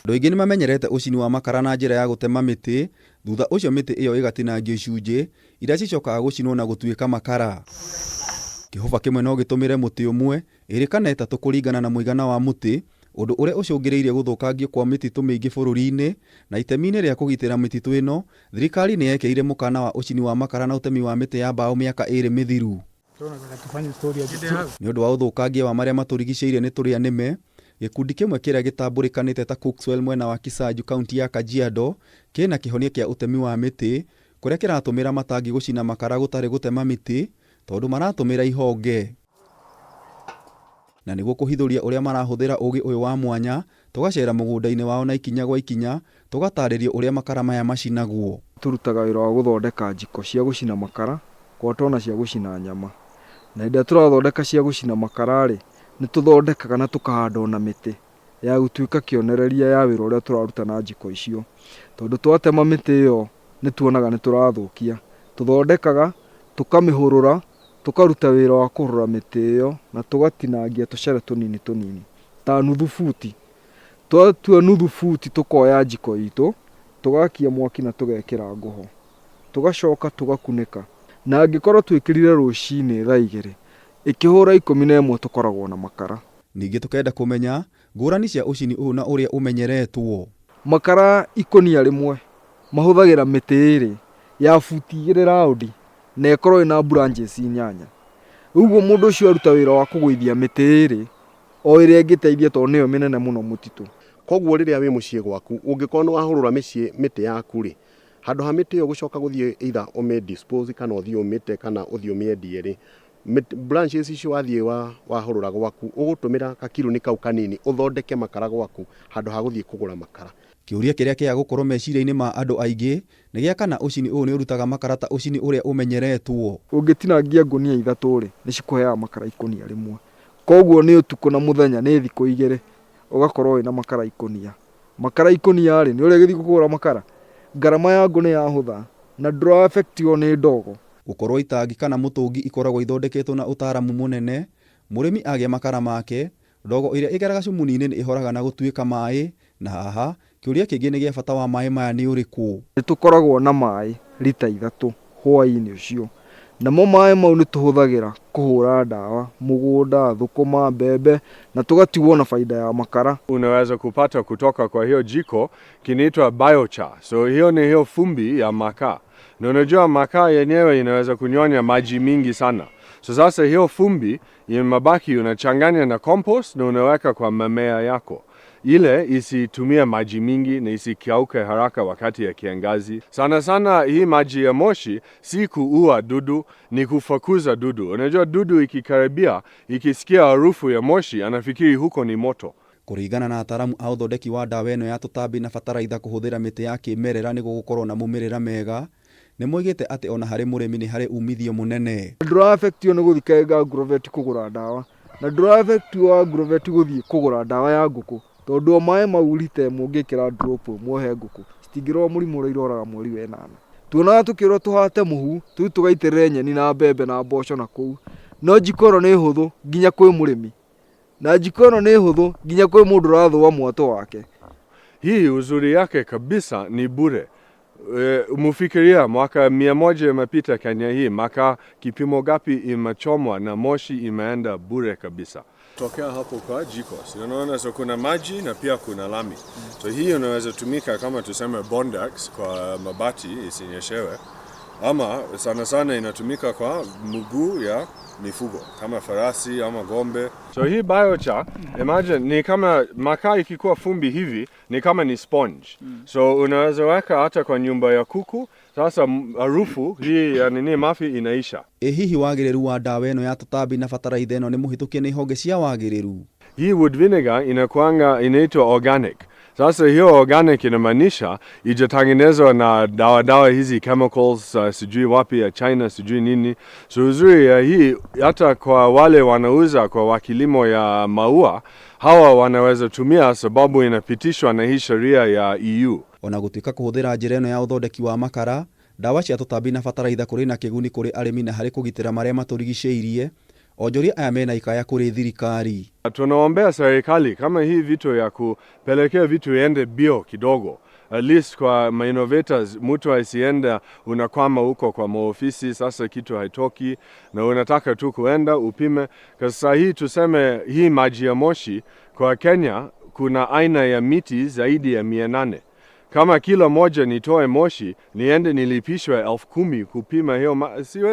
Andũ aingĩ nĩ mamenyerete ũcini wa makara na njĩra ya gũtema mĩtĩ, thutha ũcio mĩtĩ ĩyo ĩgatinangio icunjĩ iria cicokaga gũcinwo na gũtuĩka makara. Kĩhũba kĩmwe no gĩtũmĩre mũtĩ ũmwe, ĩrĩ kana ĩtatũ kũringana na mũigana wa mũtĩ, ũndũ ũrĩa ũcũngĩrĩirie gũthũkangio kwa mĩtitũ mĩingĩ bũrũri-inĩ, na itemi-inĩ rĩa kũgitĩra mĩtitũ ĩno, thirikari nĩ yekĩrire mũkana wa ũcini wa makara na ũtemi wa mĩtĩ ya mbaũ mĩaka ĩrĩ mĩthiru. Nĩ ũndũ wa ũthũkangia wa marĩa matũrigicĩirie nĩ tũrĩa nĩme, gĩkundi kĩmwe kĩrĩa gĩtambũrĩkanĩte ta Cookswell mwena wa Kisaju kaunti ya Kajiado kĩna kĩhonia kĩa ũtemi wa mĩtĩ kũrĩa kĩratũmĩra matangi gũcina makara gũtarĩ gũtema mĩtĩ tondũ maratũmĩra ihonge. Na nĩguo kũhithũria ũrĩa marahũthĩra ũgĩ ũyũ wa mwanya, tũgacera mũgũnda-inĩ wao na ikinya gwa ikinya, tũgatarĩrio ũrĩa makara maya macinagwo. Tũrutaga wĩra wa gũthondeka njiko cia gũcina makara gwata ona cia gũcina nyama. Na hĩndĩ ĩrĩa tũrathondeka cia gũcina makara rĩ, nĩ tũthondekaga na tũkahanda ona mĩtĩ ya gũtuĩka kĩonereria ya wĩra ũrĩa tũraruta na njiko icio. Tondũ twatema mĩtĩ ĩyo nĩ tuonaga nĩ tũrathũkia. Tũthondekaga, tũkamĩhũrũra, tũkaruta wĩra wa kũhũrũra mĩtĩ ĩyo na tũgatinangia tũcere tũnini tũnini ta nuthu buti. Twatua nuthu buti tũkoya njiko itũ, tũgakia mwaki na tũgekĩra ngũ ho. Tũgacoka tũgakunĩka. Na angĩkorwo twĩkĩrire rũcinĩ thaa 2, ĩkĩhũra 11 tũkoragwo na makara. Ningĩ tũkenda kũmenya ngũrani cia ũcini ũyũ na ũrĩa ũmenyeretwo. Makara ikũnia rĩmwe mahũthagĩra mĩtĩ ĩrĩ ya buti 2 raũndi na ĩkorwo ĩna branches 8. Ũguo mũndũ ũcio aruta wĩra wa kũgũithia mĩtĩ ĩrĩ o ĩrĩa ĩngĩteithia tondũ nĩyo mĩnene mũno mũtitũ. Koguo rĩrĩa wĩ mũciĩ gwaku ũngĩkorwo nĩ wahũrũra mĩciĩ mĩtĩ yaku rĩ, handũ ha mĩtĩ ĩyo gũcoka gũthiĩ either ũmĩ dispose kana ũthiĩ ũmĩte kana ũthiĩ ũmĩendie rĩ, branches icio wathiĩ wahũrũra gwaku ũgũtũmĩra gakiruni kau kanini ũthondeke makara gwaku handũ ha gũthiĩ kũgũra makara. Kĩũria kĩrĩa kĩaga gũkorwo meciria-inĩ ma andũ aingĩ nĩ gĩa kana ũcini ũyũ nĩ ũrutaga makara ta ũcini ũrĩa ũmenyeretwo. Ũngĩtinangia ngũnia 3 rĩ, nĩ cikũheaga makara ikũnia rĩmwe. Koguo nĩ ũtukũ na mũthenya nĩ thikũ 2 ũgakorwo wĩna makara ikũnia. Makara ikũnia rĩ, nĩ ũrĩa gĩthiĩ kũgũra makara. Ngarama ya ngũ nĩ yahũtha na ndũra affect-wo nĩ ndogo. Gũkorwo itangi kana mũtũngi ikoragwo ithondeketwo na ũtaaramu mũnene, mũrĩmi agĩa makara make, ndogo ĩrĩa ĩgeraga cumuni-inĩ nĩ ĩhoraga na gũtuĩka maĩ, na haha, kĩũria kĩngĩ nĩ gĩa bata wa maĩ maya nĩ ũrĩkũ? Nĩ tũkoragwo na maĩ rita 3 hwaĩ-inĩ ũcio, namo maĩ mau nĩ tũhũthagĩra kũhũra ndawa mũgũnda, thũkũma, mbembe na tũgatigwo na baida ya makara. Unaweza kupata kutoka kwa hiyo jiko kinaitwa biochar. So hiyo ni hiyo fumbi ya makaa. Na unajua makaa yenyewe inaweza kunyonya maji mingi sana. So sasa hiyo fumbi ya mabaki unachanganya na compost na unaweka kwa mimea yako. Ile isitumie maji mingi na isikauke haraka wakati ya kiangazi. Sana sana hii maji ya moshi si kuua dudu, ni kufukuza dudu. Unajua dudu ikikaribia, ikisikia harufu ya moshi, anafikiri huko ni moto. Kũringana na ataramu a ũthondeki wa ndawa ĩno ya tũtambi na bataraitha kũhũthĩra mĩtĩ ya kĩmerera nĩguo gũkorwo na maumĩrĩra mega, nĩ moigĩte atĩ ona harĩ mũrĩmi nĩ harĩ umithio mũnene. Ndũra affect-wo nĩ gũthiĩ Kenga Agrovet kũgũra ndawa, na ndũra affect-wo Agrovet gũthiĩ kũgũra ndawa ya ngũkũ, tondũ o maĩ mau rita ĩmwe ũngĩkĩra drop ĩmwe ũhe ngũkũ, citingĩrwara mũrimũ ũrĩa iroraga mweri wa 8. Tuonaga tũkĩrwo tũhate mũhu, tũthiĩ tũgaitĩrĩre nyeni na mbembe na mboco na kũu, no njiko ĩno nĩ hũthũ nginya kwĩ mũrĩmi, na njiko ĩno nĩ hũthũ nginya kwĩ mũndũ ũrathũa mwatũ wake. Hii uzuri yake kabisa ni bure. Mufikiria mwaka 100 imepita Kenya hii, makaa kipimo gapi imechomwa na moshi imeenda bure kabisa. Tokea hapo kwa jiko, si unaona, so kuna maji na pia kuna lami. So hii unaweza tumika kama tuseme Bondex kwa mabati isinyeshewe, ama sana sana inatumika kwa mguu ya mifugo kama farasi ama ng'ombe. So hii biochar, imagine ni kama makaa ikikuwa fumbi hivi, ni kama ni sponge. So unaweza weka hata kwa nyumba ya kuku. Sasa harufu hii ya nini mafi inaisha. Ĩ hihi wagĩrĩru wa ndawa ĩno ya tũtambi na bataraitha ĩno nĩ mũhĩtũkie nĩ honge cia wagĩrĩru? Hii wood vinegar inakuanga inaitwa organic. Sasa hiyo organic inamaanisha ijatengenezwa na dawa dawa hizi chemicals, sijui wapi ya China sijui nini. So uzuri ya hii hata kwa wale wanauza kwa wakilimo ya maua, hawa wanaweza tumia sababu inapitishwa na hii sheria ya EU. Ona gũtuĩka kũhũthĩra njĩra ĩno ya ũthondeki wa makara, ndawa cia tũtambi na bataraitha kũrĩ na kĩguni kũrĩ arĩmi na harĩ kũgitĩra marĩa matũrigicĩirie, Onjoria aya mena ikaya kũrĩ thirikari. Tunaombea serikali kama hii vitu ya kupelekea vitu iende bio kidogo, at least kwa mainnovators, mtu asienda unakwama huko kwa maofisi, sasa kitu haitoki na unataka tu kuenda upime. Kwa sasa hii tuseme hii maji ya moshi kwa Kenya kuna aina ya miti zaidi ya 800. Kama kila moja nitoe moshi niende nilipishwe 10,000 kupima hiyo,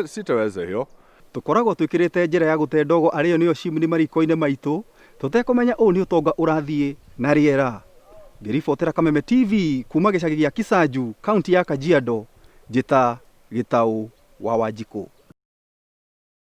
sitaweza hiyo. Tũkoragwo twĩkĩrĩte njĩra ya gũte ndogo arĩyo nĩyo chimney mariko-inĩ maitũ tũtekũmenya ũũ nĩ ũtonga ũrathiĩ na rĩera. Ngĩribotera Kameme TV kuma gĩcagi gĩa Kisanju, kaunti ya Kajiado, njĩta Gĩtaũ wa Wanjikũ.